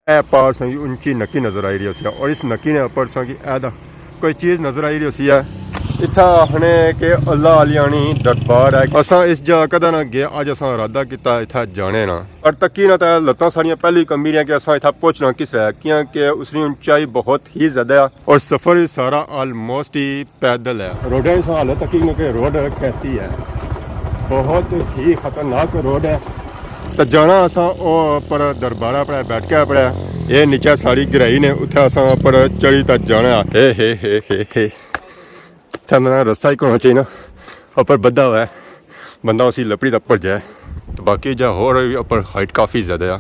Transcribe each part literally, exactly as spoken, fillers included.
اے پار سنگی اونچی نکی نظر آئی رہی ہوسی ہے، اور اس نکی نے اپر سنگی اے دا کوئی چیز نظر آئی رہی ہوسی ہے۔ اتھا آخنے کہ اللہ علیانی دربار ہے۔ اساں اس جا کدے نہ گئے، اج اساں ارادہ کیتا اتھا جانے نا۔ پر تکی نہ تے لتاں ساڑیاں پہلے ہی کمبی رہیاں کہ اساں اتھا پہنچنا کس طرح ہے، کیاں کہ اس نی اونچائی بہت ہی زیادہ ہے اور سفر وی سارا آلموسٹ ہی پیدل ہے۔ روڈاں نی حالت تکی نہ کہ روڈ کیسی ہے، بہت ہی خطرناک روڈ ہے۔ تے جانا اساں او اپر دربارہ اپر ہے، بیٹھکے اپر ہے۔ اے نیچے ساڑی گہرائی نے، اتھے اساں اپر چڑھی تے جانا ہے۔ اے ہے ہے ہے ہے۔ اتھے نا رستہ ہی ہونا چاہیے نا، اپر بدھا ہوا ہے، بندہ اسی لپڑی تے اپر جائے۔ تے باقی جا ہور اپر ہائٹ کافی زیادہ ہے،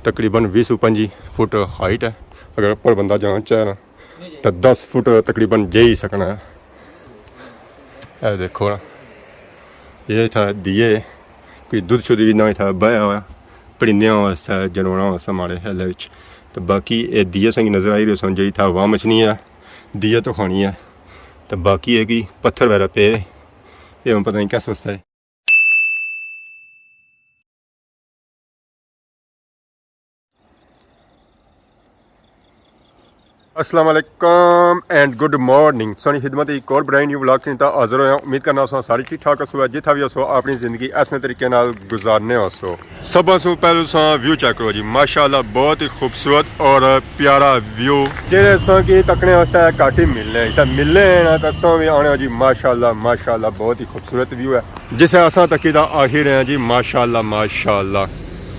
تقریباً ویہہ سو پنجی فٹ ہائٹ ہے۔ اگر اپر بندہ جانا چاہے نا، تے دس فٹ تقریباً جائی سکنا ہے۔ اے دیکھو نا، اے اتھا دیے، کوئی دودھ شودھ وی نہ اتھا بہیا ہوا، پرندیاں واسطے، جانوراں واسطے ماڑے خیال وچ۔ تے باقی اے دیے سنگی نظر آئی رہے سن، جیڑی اتھا عوام اچھنی ہے، دیے تو کھانی ہے۔ تے باقی اے کوئی پتھر وغیرہ پے، اے ہن پتہ نہیں کس واسطے ہے۔ السلام علیکم اینڈ گڈ مارننگ۔ سانی خدمت ایک اور برانڈ نیو ولاگ کی تا حاضر ہویا۔ امید کرنا اساں سارے ٹھیک ٹھاک ہسو، جتھا بھی ہسو اپنی زندگی ایسے طریقے نال گزارنے ہسو۔ سب سوں پہلے اساں ویو چیک کرو جی، ماشاءاللہ بہت ہی خوبصورت اور پیارا ویو۔ جیڑے اساں کی تکنے واسطے گھٹ ہی ملنے، اسے ملنے ہیں نا، تے اساں بھی آنے جی، ماشاءاللہ، ماشاءاللہ بہت ہی خوبصورت ویو ہے۔ جسے اساں تکی دا آخر ہیں جی، ماشاءاللہ، ماشاءاللہ۔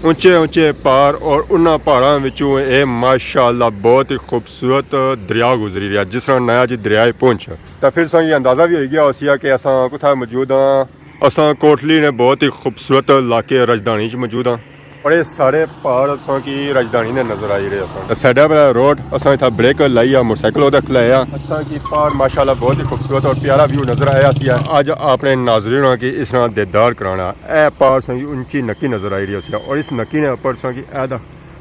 اونچے اونچے پہاڑ اور انہاں پہاڑاں وچوں اے ماشاءاللہ بہت ہی خوبصورت دریا گزری رہیا، جس طرح نایا جی دریائے پونچھ۔ تاں پھر اساں کی اندازہ بھی ہوئی گیا ہوسی کہ اساں کتھا موجود ہاں۔ اساں کوٹلی نے بہت ہی خوبصورت علاقے راجدھانی چ موجود ہاں۔ اور اے سارے پہاڑ اساں کی راجدھانی نے نظر آئی رہے اساں۔ تے سائیڈ پر روڈ، اساں اتھا بریک لائی آ، موٹر سائیکل ادھر کھلایا۔ اساں کی پہاڑ ماشاءاللہ بہت ہی خوبصورت اور پیارا ویو نظر آیا سی۔ اج اپنے ناظریناں کی اس طرح دیدار کرانا۔ اے پہاڑ اساں کی اونچی نکی نظر آئی رہی سی اور اس نکی نے اپر اساں کی اے دا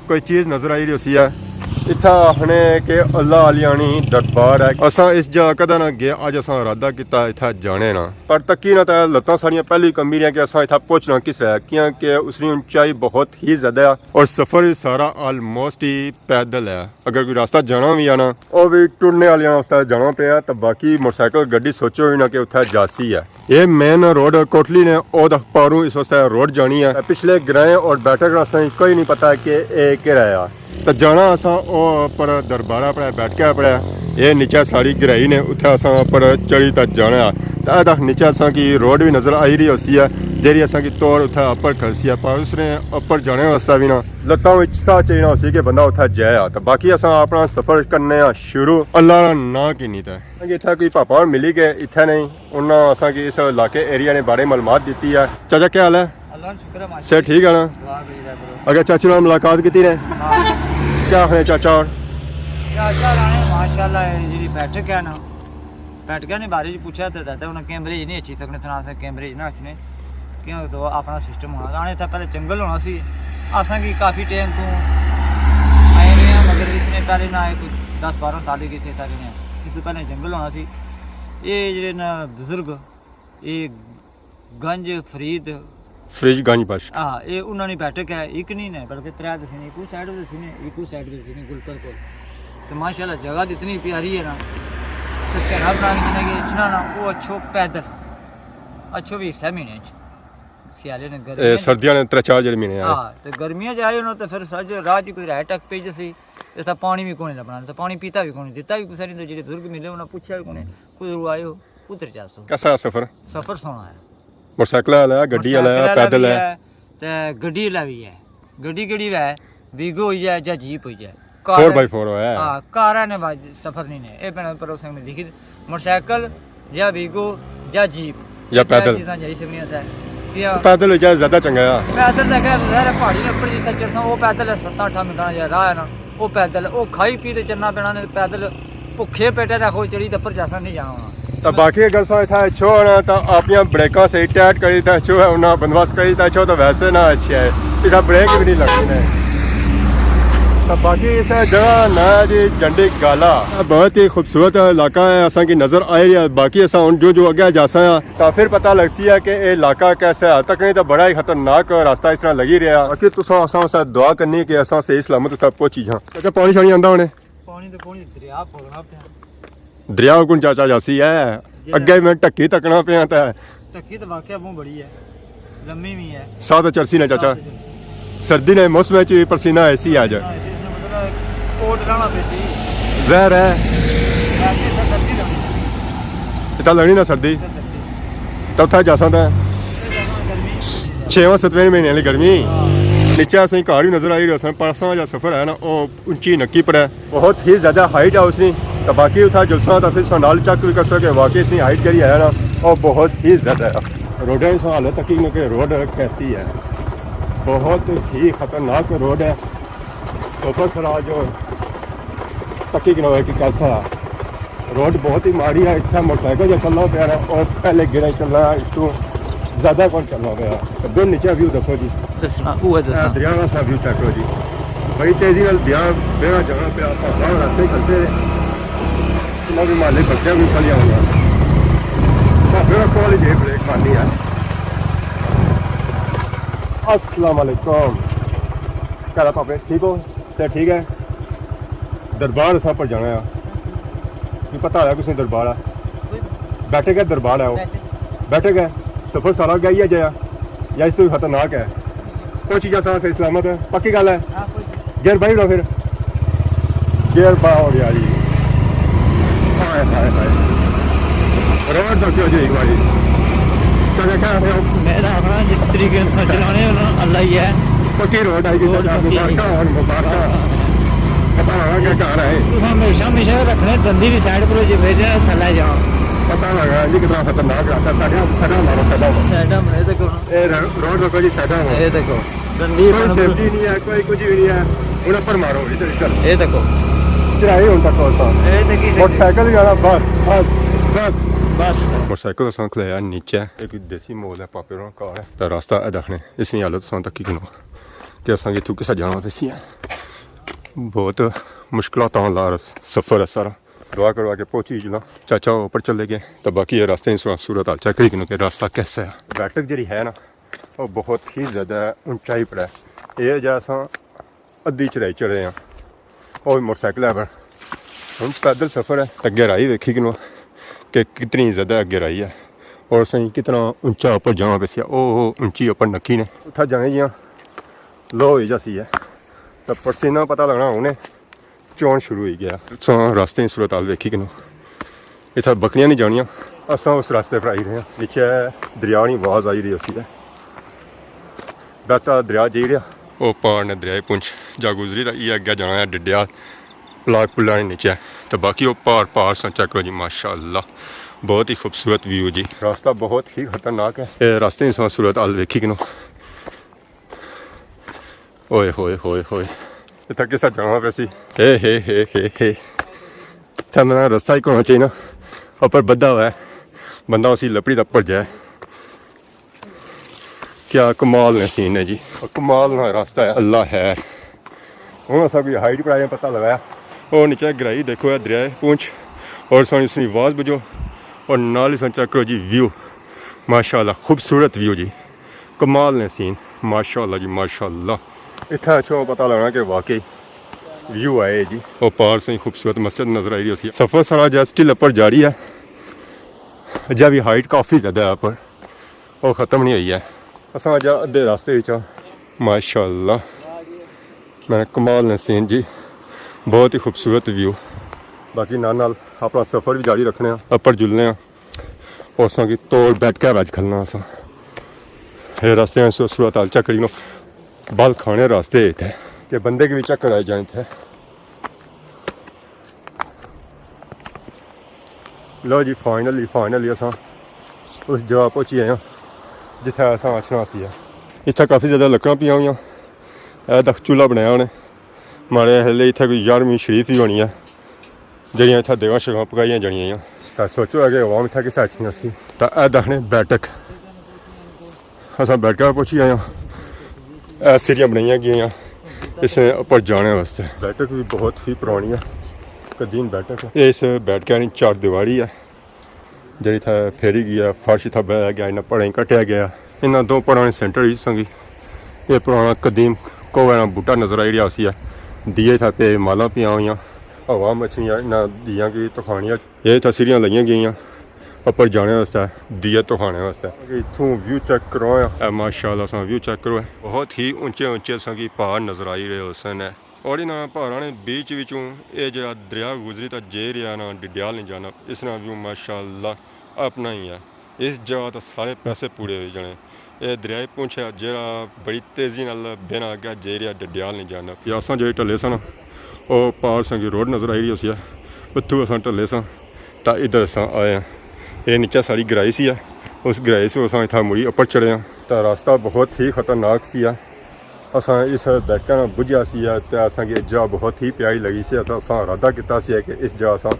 کوئی چیز نظر آئی رہی ہوسی ہے۔ اتھا آخنے کہ اللہ علیانی دربار ہے۔ اساں اس جا کدے نہ گئے، اج اساں ارادہ کیتا اتھا جانے نا۔ پر تکی نہ تے لتاں ساڑیاں پہلے ہی کمبی رہیاں کہ اساں اتھا پہنچنا کس طرح ہے، کیاں کہ اس نی اونچائی بہت ہی زیادہ ہے اور سفر وی سارا آلموسٹ ہی پیدل ہے۔ اگر کوئی راستہ جانا وی ہے نا، او وی ٹرنے آلیاں واسطے جانا پیا، تے باقی موٹر سائیکل گڈی سوچو وی نہ کہ اتھا جاسی ہے۔ اے مین روڈ کوٹلی نے او دا پاروں اس واسطے روڈ جانی ہے۔ پچھلے گرائیں اور بیٹھک راساں کی کوئی نہیں پتہ کہ اے کیڑا ہے۔ تے جانا اساں او اپر دربارہ اپر بیٹھکے اپر ہے۔ اے نیچے ساڑی گہرائی نے، اتھے اساں اپر چڑھی تے جانا ہے۔ تے اے دا نیچے اساں کی روڈ بھی نظر آئی رہی ہوسی ہے، جیڑی اساں کی توڑ اتھے اپر کھڑسی ہے، پر اس نے اپر جانے واسطے بھی نا لتاں وچ ساہ چاہینا ہوسی کہ بندہ اتھے جائے۔ تے باقی اساں اپنا سفر کرنے آں شروع اللہ نا ناں کی نہیں تے۔ اتھے کوئی پاپا ہور ملی گئے، اتھے نہیں۔ انہاں اساں کی اس علاقے ایریا نے بارے معلومات دیتی ہے۔ چاچا کیا حال ہے؟ اللہ کا شکر ہے، ماشاءاللہ۔ صحت ٹھیک ہے نا؟ دعا کری رہے کرو۔ اگر چاچے نال ملاقات کیتی نے؟ ہاں۔ کیا آخنے چاچا ہور؟ چاچا رانے ماشاءاللہ، اے جیڑی بیٹھک ہے نا، بیٹھکاں نے بارے چ پوچھا تے دادا انہاں کیمرے ہی نہیں اچھی سکنے، تھنا اساں کیمرے ہی نہ اچھنے۔ کیوں تو اپنا سسٹم ہونا، آنے تھا پہلے جنگل ہونا سی، اساں کی کافی ٹائم تو آئے رہے ہیں، مگر اتنے پہلے نہ آئے، کوئی دس بارہ سال ہی کسی طرح نے، اس سے پہلے جنگل ہونا سی۔ اے جیڑے نا بزرگ، اے گنج فرید۔ فرید گنج بخش۔ ہاں، اے انہاں نے بیٹھک ہے، ایک نہیں نے، بلکہ ترے دے سینے، ایک اس سائیڈ دے سینے، ایک اس سائیڈ دے سینے، گلکر کول۔ تو ماشاءاللہ جگہ تے اتنی پیاری ہے نا۔ تو گھرا بنا کے جنہیں کہ اچھنا نا، وہ اچھو پیدل۔ اچھو بھی حصہ مہینے چ۔ سیالے نے اے گرمیاں چ۔ سردیاں نے ترے چار جیڑے مہینے آئے۔ ہاں، تو گرمیاں چ آئے ہونا تو پھر سج راہ چ کوئی رہ ٹک پئی جسی۔ اس طرح پانی بھی کونی لبنا، تو پانی پیتا بھی کونی، دتا بھی کسے نے، تو جیڑے بزرگ ملے انہاں پوچھا بھی کونی، کدھروں آئے ہو؟ ادھر جاسو۔ کیسا ہے سفر؟ سفر سونا ہے۔ موٹر سائیکل آلا، گڈی آلا، موٹر سائیکل آلا پیدل بھی ہے؟ ہے، تے گڈی آلا بھی ہے۔ گڈی کیڑی ہے؟ ویگو ہوئی جائے یا جیپ ہوئی جائے۔ کار فور بائی فور ہے۔ ہاں، کار ہے نے بھائی، سفر نہیں نے۔ اے بنا پروسنگ میں لکھی، موٹر سائیکل یا ویگو یا جیپ۔ یا اے ترے پیدل۔ چیزاں جائی سکنیاں اتھے۔ کیا؟ پیدل ہوئی جائے زیادہ چنگا ہے۔ پیدل تے خیر ظاہر ہے پہاڑی نے اپر جتھے چڑھنا، وہ پیدل ہے، ستاں اٹھاں منٹاں نا جیڑا راہ ہے نا، وہ پیدل ہے۔ وہ کھائی پی تے چلنا پینا نے پیدل۔ بھکھے پیٹے تے آخو چڑھی تے اپر جاساں نہیں جانا ہونا۔ تے باقی اگر اساں اتھا اچھو نا تے اپنیاں بریکاں صحیح ٹائٹ کری تے اچھو ہے، انہاں بندوبست کری تے اچھو تے ویسے نہ اچھے ہے۔ اتھا بریک بھی نہیں لگدی نے۔ تے باقی اس جگہ نا ہے جی جنڈی گالا۔ بہت ہی خوبصورت علاقہ ہے، اساں کی نظر آئی رہی ہے۔ باقی اساں ہن جو جو اگے جاساں آں، تاں پھر پتہ لگسی ہے کہ اے علاقہ کیسا ہے۔ تکنے تاں بڑا ہی خطرناک راستہ اس طرح لگی رہیا۔ باقی تساں اساں واسطے دعا کرنی کہ اساں صحیح سلامت اتھا پہنچی جاں۔ چاچا، پانی شانی آندا ہونے؟ پانی تے پانی دریا بھگنا پیا۔ دریا کون چاچا جاسی ہے؟ جی۔ اگے میں ٹکی تکنا پیا تے۔ ٹکی تے واقعہ بہت بڑی ہے، لمبی بھی ہے۔ ساہ تے چڑسی نہ چاچا۔ ساہ تے چڑسی۔ سردی نے موسم وچ بھی پسینہ ایسی آ جائے۔ ہاں، اس نے مطلب کوٹ لانا پیسی۔ زہر ہے۔ ویسے اتھا سردی لگنی۔ اتھا لگنی نا سردی۔ اتھا سردی۔ تے اتھا جاساں تے۔ اتھا جاساں گرمی۔ چھیواں ستویں مہینے والی گرمی۔ ہاں۔ نیچے اساں گھر بھی نظر آئی رہے سن، پر اساں جا سفر ہے نا، او اونچی نکی پر ہے۔ بہت ہی زیادہ ہائٹ ہے اس نی۔ تے باقی اتھا جلساں تے پھر تساں نال چیک بھی کرسو کہ واقعی اس نی ہائٹ جیڑی ہے نا، او بہت ہی زیادہ ہے۔ روڈاں نی حالت تکی نو کہ روڈ کیسی ہے، بہت ہی خطرناک روڈ ہے۔ سفر سرا جو تکی کنو ہے کہ کیسا ہے۔ روڈ بہت ہی ماڑی ہے، اتھا موٹر سائیکل جو چلنا پیا ہے اور پہلے گرے چلنا ہے، اس تو زیادہ کون چلنا پیا۔ تے بہت نیچے ویو دیکھو جی۔ دسنا، اوہ اے دسنا۔ دریا نا سا ویو چیک کرو جی۔ بڑی تیزی نال دریا بہنا جانا پیا، پہاڑاں راستے چلتے رہے۔ انہاں بھی مالے بچے بھی کھلیا ہونا۔ بھاپے نا کال ہی جے بریک مارنی ہے۔ السلام علیکم۔ کیا حال ہے پاپے، ٹھیک ہو؟ صحت ٹھیک ہے؟ دربار اساں پر جانا ہے۔ کی پتہ ہے کسی دربار ہے؟ بیٹھک ہے دربار ہے وہ۔ بیٹھک۔ بیٹھک ہے۔ سفر سارا گیا ہی ہے جایا۔ یا اس تو بھی خطرناک ہے؟ پہنچی جاساں صحیح سلامت ہے۔ پکی گل ہے؟ ہاں، پہنچی۔ گیئر بائی اڑاؤ پھر۔ گیئر بائی ہو گیا جی۔ ہائے، ہائے، ہائے۔ روڈ دیکھو جی ایک باری۔ کیا دیکھا آپ نے؟ میں تو آخنا جس طریقے سے چلانے ہو نا، اللہ ہی ہے۔ پکی روڈ آئی گئی، روڈ پکی۔ مبارکاں ہون، مبارکاں۔ پتہ لگا کہ گھر آئے۔ تساں ہمیشہ، ہمیشہ رکھنے دندی دی سائیڈ کرو جی، بھیجے تھلے جاؤ۔ پتہ لگا جی کتنا خطرناک راستہ۔ سائیڈاں، سائیڈاں مارو، سائیڈاں مارو۔ سائیڈاں مارو، اے دیکھو۔ اے روڈ دیکھو جی، سائیڈاں مارو۔ اے دیکھو۔ دندی کوئی سیفٹی نہیں ہے، کوئی کچھ بھی نہیں ہے۔ ہن اپر مارو، ادھر، ادھر۔ اے دیکھو۔ چڑھائی ہن تک پہنچا۔ اے دیکھی، دیکھی۔ موٹر سائیکل جانا، بس، بس، بس۔ بس۔ موٹر سائیکل اساں کھلایا نیچے۔ ایک دیسی مول ہے، پاپے ہوراں کار ہے۔ تے راستہ اے دکھنے، اس نی حالت اساں تکی کنو کہ اساں کی اتھوں کسا جانا پیسی ہے۔ بہت مشکلات آن لا سفر ہے سارا۔ دعا کرو کہ پہنچی جلاں۔ چاچا اوپر چلے گئے۔ تے باقی اے راستے نی صورت حال چیک کری کنو کہ راستہ کیسا ہے۔ بیٹھک جیڑی ہے نا، او بہت ہی زیادہ اونچائی پر ہے۔ اے جا اساں ادھی چڑھائی چڑھے ہاں، او وی موٹر سائیکل پر۔ ہن پیدل سفر ہے، تے گہرائی ویکھی کنو کہ کتنی زیادہ گہرائی ہے اور اساں کتنا اونچا اپر جانا پیسی ہے۔ او، او اونچی اپر نکی نے، اتھا جانے جیاں لو ہوئی جاسی ہے، تے پسینہ پتہ لگنا ہن چون شروع ہوئی گیا۔ اساں راستے نی صورت حال ویکھی کنو۔ اتھا بکریاں نہیں جانیاں، اساں اس راستے پر آئی رہے ہیں۔ نیچے دریا نی آواز آئی رہی ہوسی ہے۔ بہتا دریا جائی رہیا۔ او پار نے دریائے پونچھ جا گزری، تے اے اگے جانا ہے ڈڈیال پلاک پلا نے نیچے۔ تے باقی او پار، پار ساں چیک کرو جی، ماشاءاللہ، بہت ہی خوبصورت ویو جی۔ راستہ بہت ہی خطرناک ہے۔ اے راستے نی صورت حال ویکھی کنو۔ اوئے ہوئے ہوئے ہوئے۔ اتھا کسا جانا پیسی؟ ہے، ہے، ہے، ہے، ہے۔ اتھا میں رستہ ہی ہونا چاہیے نا۔ اپر بدھا ہوا ہے۔ بندہ اسی لپڑی تے اپر جائے۔ کیا کمال نے سین ہے جی۔ کمال نا راستہ ہے۔ اللہ ہے۔ ہن اساں کوئی ہائٹ پر آئے پتہ لگایا۔ او نیچے گہرائی دیکھو، اے دریائے پونچھ۔ اور سانی سنی آواز بجو۔ اور نال ہی سن چیک کرو جی ویو۔ ماشاءاللہ خوبصورت ویو جی۔ کمال نے سین، ماشاءاللہ جی، ماشاءاللہ۔ اتھا اچھو پتہ لگنا کہ واقعی ویو آئے جی۔ او پار سے خوبصورت مسجد نظر آئی رہی ہوسی۔ سفر سارا جا سٹل اپر جاری ہے۔ اجا بھی ہائٹ کافی زیادہ ہے اپر، او ختم نہیں ہوئی ہے۔ اساں اجا ادھے راستے وچ ہاں۔ ماشاءاللہ، میں کمال نے سین جی، بہت ہی خوبصورت ویو۔ باقی نال نال اپنا سفر بھی جاری رکھنے ہاں، اپر جلنے ہاں۔ اور اساں کی توڑ بیٹھ کے ویج کھلنا اساں۔ اے راستے ہیں سو صورت حال چیک کری نو۔ بال کھانے راستے اتھے کہ بندے کی بھی چکر آئی جائیں اتھے۔ لو جی، فائنلی، فائنلی اساں اس جگہ پہنچی آئے ہاں جتھے اساں اچھنا سی ہے۔ اتھے کافی زیادہ لکڑاں پیاں ہوئیاں۔ اے تک چولہا بنایا انہیں۔ ماڑے ہلے اتھے کوئی یارویں شریف ہی ہونی ہے، جیڑیاں اتھے دیگاں شیگاں پکائیاں جانیاں ہیاں۔ تاں سوچو ہے کہ عوام اتھے کسے اچھنی ہوسی۔ تاں اے دکھنے بیٹھک، اساں بیٹھکاں پہنچی آئے ہاں۔ اے سیڑھیاں بنائیاں گئیاں، اس نے اوپر جانے واسطے۔ بیٹھک بھی بہت ہی پرانی ہے، قدیم بیٹھک ہے۔ یہ اس بیٹھک کی چار دیواری ہے، جڑی تھا پھیری گئی ہے، فرش تھا بہیا گیا، انہاں پڑھیں کٹیا گیا۔ انہاں دو پڑھاں نے سینٹر وچ سنگی یہ پرانا قدیم کوہ نا بوٹا نظر آئی رہیا ہوسی ہے۔ دیے تھا پہ مالاں پیاں ہوئیاں، ہوا مچھنی ہے، انہاں دیاں کی تخانیاں۔ یہ تھا سیڑھیاں لگیاں گئیاں اوپر جانے واسطے، دیے تخانے واسطے۔ اتھوں ویو چیک کرو، اے ماشاءاللہ اساں ویو چیک کرو، بہت ہی اونچے اونچے اساں کی پہاڑ نظر آئی رہے ہوسن۔ اور انہاں پہاڑاں نے بیچ وچوں اے جڑا دریا گزری تا جے رہیا نا ڈڈیال نی جانب، اس نا ویو ماشاءاللہ اپنا ہی ہے۔ اس جگہ تے سارے پیسے پورے ہوئی جانے۔ اے دریائے پونچھ ہے جیڑا بڑی تیزی نال بہنا اگے جے رہیا ڈڈیال نی جانب۔ یا اساں جیڑے ٹلے سن، او پار سنگی روڈ نظر آئی رہی ہوسی ہے، اتھوں اساں ٹلے ساں تا ادھر اساں آئے ہاں۔ اے نیچے ساڑی گرائی سی ہے، اس گرائی سے اساں اتھا مڑی اپر چڑھے ہاں۔ تا راستہ بہت ہی خطرناک سی ہے۔ اساں اس بیٹھکا نا بجھیا سی ہے تے اساں کی اے جگہ بہت ہی پیاری لگی سی۔ اساں، اساں ارادہ کیتا سی ہے کہ اس جگہ اساں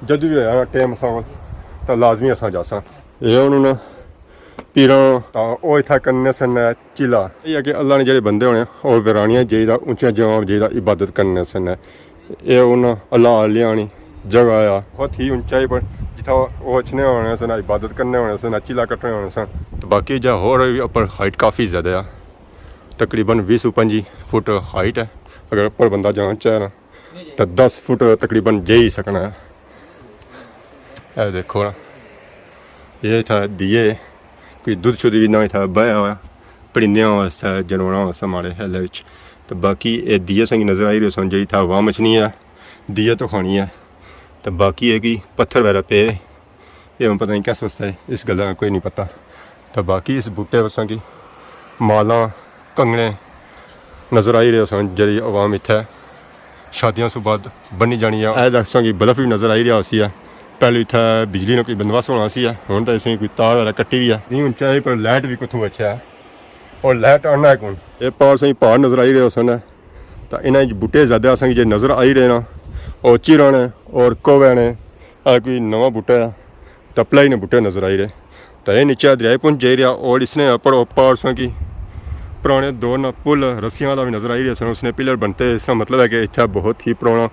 جدوں وی ہویا نا ٹائم اساں کول، تا لازمی اساں جاساں۔ اے ہن انہاں پیراں، تا او اتھا کرنے سن چلا۔ اے ہے کہ اللہ نے جڑے بندے ہونے، او ویرانیاں جائی دا، اونچیاں جگہاں جائی دا عبادت کرنے سن۔ اے انہاں اللہ آلیاں نی جگہ آ، بہت ہی اونچائی پر، جتھا او اچھنے ہونے سن، عبادت کرنے ہونے سن، چلا کٹنے ہونے سن۔ تے باقی جا ہور وی اپر ہائٹ کافی زیادہ آ، تقریباً ویہہ سو پنجی فٹ ہائٹ ہے۔ اگر اپر بندہ جانا چاہے نا، تے دس فٹ تقریباً جائی سکنا ہے۔ اے دیکھو نا، یہ اتھا دیے، کوئی دودھ شودھ بھی نہ اتھا بہیا ہوا، پرندیاں واسطے، جانوراں واسطے ماڑے خیال وچ۔ تے باقی اے دیے سنگی نظر آئی رہے سن، جڑی اتھا عوام اچھنی ہے، دیے تخانی ہے۔ تے باقی اے کوئی پتھر وغیرہ پے، اے ہن پتہ نہیں کس واسطے، اس گلا کوئی نہیں پتہ۔ تے باقی اس بوٹے اساں کی مالاں، کنگنے نظر آئی رہے سن، جڑی عوام اتھے شادیاں سوں بعد بنی جانی ہے۔ اے اساں کی بلف بھی نظر آئی رہیا ہوسی ہے۔ پہلے اتھے بجلی نا کوئی بندوبست ہونا سی ہے، ہن تاں اس نے کوئی تار وغیرہ کٹی ہوئی ہے۔ نہیں ہن چاہے پر لائٹ بھی کتھوں اچھا ہے، اور لائٹ آنا ہے کون؟ اے پار سائیں پہاڑ نظر آئی رہے سن، تاں انہاں وچ بوٹے زیادہ اساں کی جے نظر آئی رہے نا، او چیراں نے اور کوے نے۔ اے کوئی نواں بوٹا ہے، تپلائی نے بوٹے نظر آئی رہے۔ تاں اے نیچے دریائے پونچھ جائی رہیا، اور اس نے اپر اوپر اساں کی پرانے دور نا پل رسیاں والا بھی نظر آئی رہیا سن، اس نے پلر بنتے، اس کا مطلب ہے کہ اتھا بہت ہی پرانا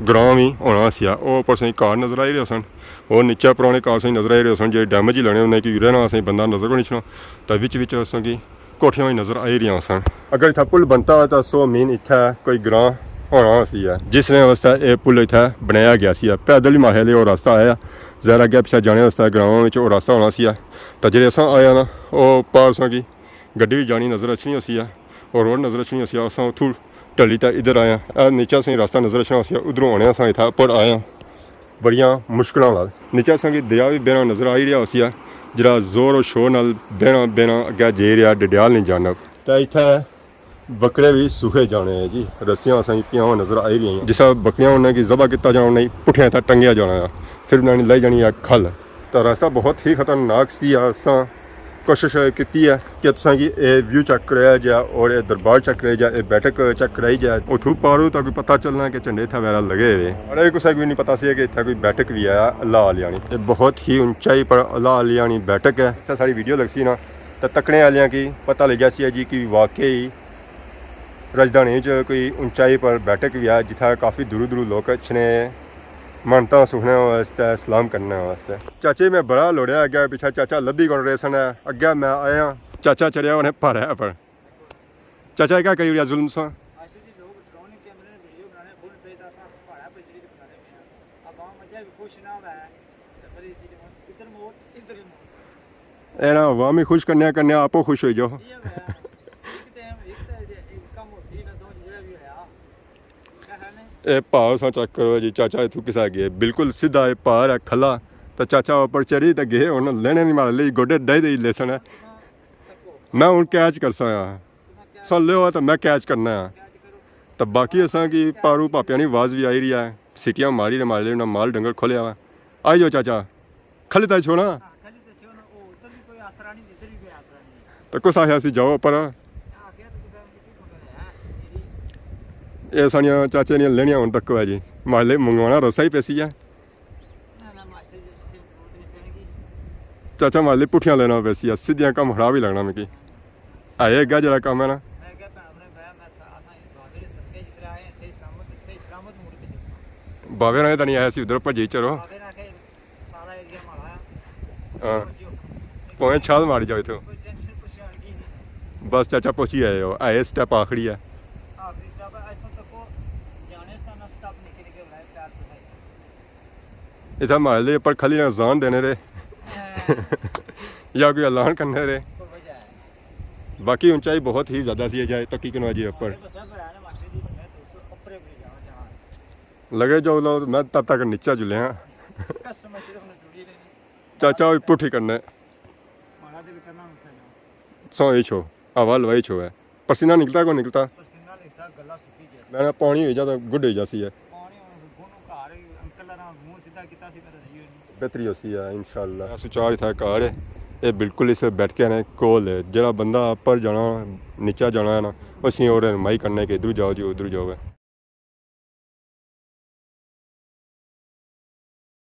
گراں بھی ہونا سی۔ او اوپر سائیں کار نظر آئی رہے سن، اور نیچے پرانے کار سائیں نظر آئی رہے سن، جے ڈیمیج ہی لگنے، انہیں کی رہنا سائیں بندہ نظر کو نہیں چھنا۔ تاں وچ وچ اساں کی کوٹھیاں وی نظر آئی رہیاں سن۔ اگر اتھا پل بنتا تاں سو مین اتھا کوئی گراں ہونا سی ہے، جس نے واسطے اے پل اتھا بنایا گیا سی۔ پیدل ہی ماہے لے او راستہ آیا، ذرا اگے پچھے جانے واسطے گراواں وچ او راستہ ہونا سی ہے۔ تاں جڑے اساں آیا نا، او پار اساں کی گڈی وی جانی نظر اچھنی ہوسی ہے، اور روڈ نظر اچھنی ہوسی ہے۔ اساں اتھوں ٹلی تے ادھر آیا، اے نیچے اساں راستہ نظر اچھنا ہوسی ہے، ادھروں ہونے اساں اتھا اپر آیا۔ بڑیاں مشکلاں نال۔ نیچے اساں کی دریا وی بہنا نظر آئی رہیا ہوسی ہے، جڑا زور و شور نال بہنا بہنا اگے جائی رہیا ڈڈیال نی جانب۔ تے اتھے بکرے وی سوہے جانے ہیں جی، رسیاں اساں کی پیاں ہوئیاں نظر آئی رہیاں ہیں۔ جس طرح بکریاں انہاں کی ذبح کیتا جانا، انہاں کی پٹھیاں اتھے ٹنگیا جانا ہے، پھر انہاں نے لائی جانی ہے کھل۔ تے راستہ بہت ہی خطرناک سی، اساں کوشش کیتی ہے کہ تساں کی اے ویو چیک کرایا جائے اور اے دربار چیک کرایا جائے، اے بیٹھک چیک کرائی جائے۔ اتھوں پاروں تاں کوئی پتہ چلنا کہ جھنڈے اتھا وغیرہ لگے ہوئے۔ اڑے کسے کو نہیں پتہ سی کہ اتھا کوئی بیٹھک بھی ہے اللہ علیانی۔ اے بہت ہی اونچائی پر اللہ علیانی بیٹھک ہے۔ جسے ساڑی ویڈیو لگسی نا، تاں تکنے آلیاں کی پتہ لگ جاسی ہے جی کہ واقعی رجدھانی وچ کوئی اونچائی پر بیٹھک بھی ہے، جتھا کافی دوروں دوروں لوگ اچھنے منتاں سکھنے واسطے، سلام کرنے واسطے۔ چاچے میں بڑا لوڑیا، اگے پچھے چاچا لبھی کون رہے سن۔ اگے میں آیا، چاچا چڑھیا انہیں پہاڑے پر۔ چاچا کیا کری اڑیا ظلم سا؟ آشو جی، لوگ ڈرون کیمرے نے ویڈیو بنانے بھول پے، تاں اساں پہاڑا پہ چڑھی کے بنا رہے ہیں۔ عوام اجے بھی خوش نہ ہوئے، تے بڑی سی ادھر موت، ادھر موت۔ اے نا عوام ہی خوش کرنے کرنے آپو خوش ہوئی جاؤ۔ یہ ہویا۔ ایک ٹائم، ایک ٹائم، ایک کم ہو سی نہ دو جڑا بھی ہویا۔ اے پہاڑ سا چیک کرو جی، چاچا اتھوں کسا گئے، بالکل سیدھا اے پہاڑ ہے کھلا، تے چاچا اوپر چڑھی تے گئے، ہن لینے نہیں مارے لئی، گوڈے ڈائی دے ہی لیسن ہے۔ میں ہن کیچ کرساں آ۔ سن لے ہو تے میں کیچ کرنا ہے۔ تے باقی اساں کی پاروں پاپیاں نی آواز وی آئی رہی ہے، سیٹیاں ماری رہے مارے لئی، انہاں مال ڈنگر کھولیا ہوا۔ آئی جاؤ چاچا۔ کھلی تائی چھوڑا۔ ہاں، کھلی تے چھوڑا، او ادھر بھی کوئی آسرا نہیں، ادھر بھی کوئی آسرا نہیں۔ تے کس آخیا سی جاؤ اپر؟ آخیا تے کسے نے کسی کو ہے، میری۔ اے ساڑیاں چاچے نیاں لینیاں ہن تک ہے جی۔ ماڑے لئی منگوانا رسا ہی پیسی ہے۔ نہ، نہ، ماسٹر جی، اس سے ضرورت نہیں پینے کی۔ چاچا ماڑے لئی پٹھیاں لینا پیسی ہے، سیدھیاں کم خراب ہی لگنا مکی۔ ہے اگے جڑا کم ہے نا۔ میں کہیا بھیناں نے کہیا، میں سا-، اساں بابے نے بابے ہوراں تے نہیں آیا سی، ادھر اوپر جائی چلو۔ ہاں۔ پویں چھال ماری جاؤ اتھوں۔ بس چاچا پہنچی آئے ہو، اے سٹیپ آخری ہے۔ اتھا محلے اپر کھلی نے اذان دینے رہے یا کوئی اعلان کرنے رہے۔ باقی اونچائی بہت ہی زیادہ سی، جائے تکی کنو جی اپر۔ لگے جو لو، میں تب تک نیچا جلے ہاں۔ چاچا ہوئی پٹھی کرنے۔ سو ہی چھو، ہوا لوائی چھو ہے۔ پسینہ نکلتا کو نکلتا؟ میں نہ پانی ہوئی جاتا، گڈ ہوئی جاسی ہے۔ بہتری ہوسی ہے انشاءاللہ۔ سچار اتھا کار ہے، یہ بالکل اس بیٹھکے نے کول ہے۔ جڑا بندہ اپر جانا، نیچا جانا ہے نا، اسی اور رہنمائی کرنے کہ ادھر جاؤ جی، ادھر جاؤ ہے۔